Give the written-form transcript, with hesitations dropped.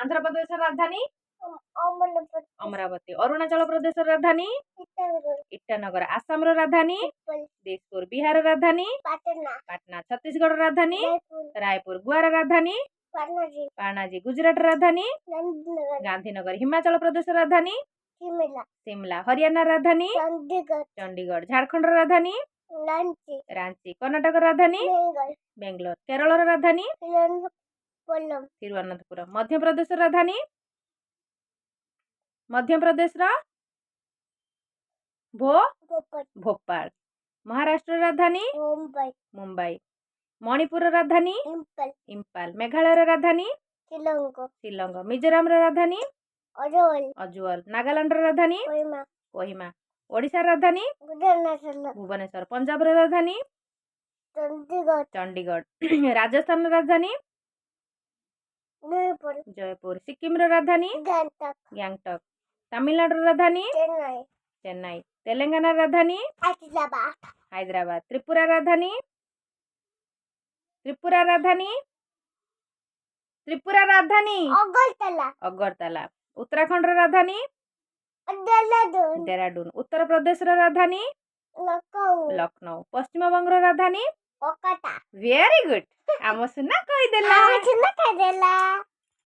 ଆନ୍ଧ୍ରପ୍ରଦେଶର ରାଜଧାନୀ? ଅମରାବତୀ। ଅରୁଣାଚଳ ପ୍ରଦେଶର ରାଜଧାନୀ? ଇଟାନଗର। ଆସାମର ରାଜଧାନୀ? ଦିସପୁର। ବିହାର ରାଜଧାନୀ? ପାଟନା। ଛତିଶଗଡ଼ ରାଜଧାନୀ? ରାୟପୁର। ଗୋଆର ରାଜଧାନୀ? ପାଣାଜୀ। ଗୁଜୁରାଟ ରାଜଧାନୀ? ଗାନ୍ଧୀନଗର। ହିମାଚଳ ପ୍ରଦେଶର ରାଜଧାନୀ? ସିମଲା। ହରିୟାଣା ରାଜଧାନୀ? ଚଣ୍ଡିଗଡ଼। ଝାଡ଼ଖଣ୍ଡର ରାଜଧାନୀ? ରାଞ୍ଚି। କର୍ଣ୍ଣାଟକ ରାଜଧାନୀ? ବେଙ୍ଗଲୋର। କେରଳର ରାଜଧାନୀ? ତିରୁଅନନ୍ତପୁରମ। ମଧ୍ୟପ୍ରଦେଶର ରାଜଧାନୀ? ମଧ୍ୟପ୍ରଦେଶର ଭୋ ଭୋପାଳ। ମହାରାଷ୍ଟ୍ର ରାଜଧାନୀ? ମୁମ୍ବାଇ। ମଣିପୁର ରାଜଧାନୀ? ଇମ୍ପାଲ। ମେଘାଳୟର ରାଜଧାନୀ? ଶିଲଙ୍ଗ। ମିଜୋରାମର ରାଜଧାନୀ? ଅଜୁଅଲ। ନାଗାଲାଣ୍ଡର ରାଜଧାନୀ? କୋହିମା। ଓଡ଼ିଶାର ରାଜଧାନୀ? ଭୁବନେଶ୍ୱର। ପଞ୍ଜାବର ରାଜଧାନୀ? ଚଣ୍ଡିଗଡ଼। ରାଜସ୍ଥାନର ରାଜଧାନୀ? ଜୟପୁର। ସିକିମର ରାଜଧାନୀ? ଗ୍ୟାଙ୍ଗଟକ। ତାମିଲନାଡୁର ରାଜଧାନୀ? ଚେନ୍ନାଇ। ତେଲେଙ୍ଗାନାର ରାଜଧାନୀ? ହାଇଦ୍ରାବାଦ। ତ୍ରିପୁରା ରାଜଧାନୀ? ତ୍ରିପୁରା ରାଜଧାନୀ? ତ୍ରିପୁରା ରାଜଧାନୀ? ଅଗରତାଲା। ଉତ୍ତରାଖଣ୍ଡର ରାଜଧାନୀ? ଡେରାଡୁନ। ଉତ୍ତରପ୍ରଦେଶର ରାଜଧାନୀ? ଲକ୍ଷ୍ନୌ। ପଶ୍ଚିମବଙ୍ଗର ରାଜଧାନୀ? ଭେରି ଗୁଡ୍, ଆମ ସୁନା କହିଦେଲା। ଖାଇଦେଲା।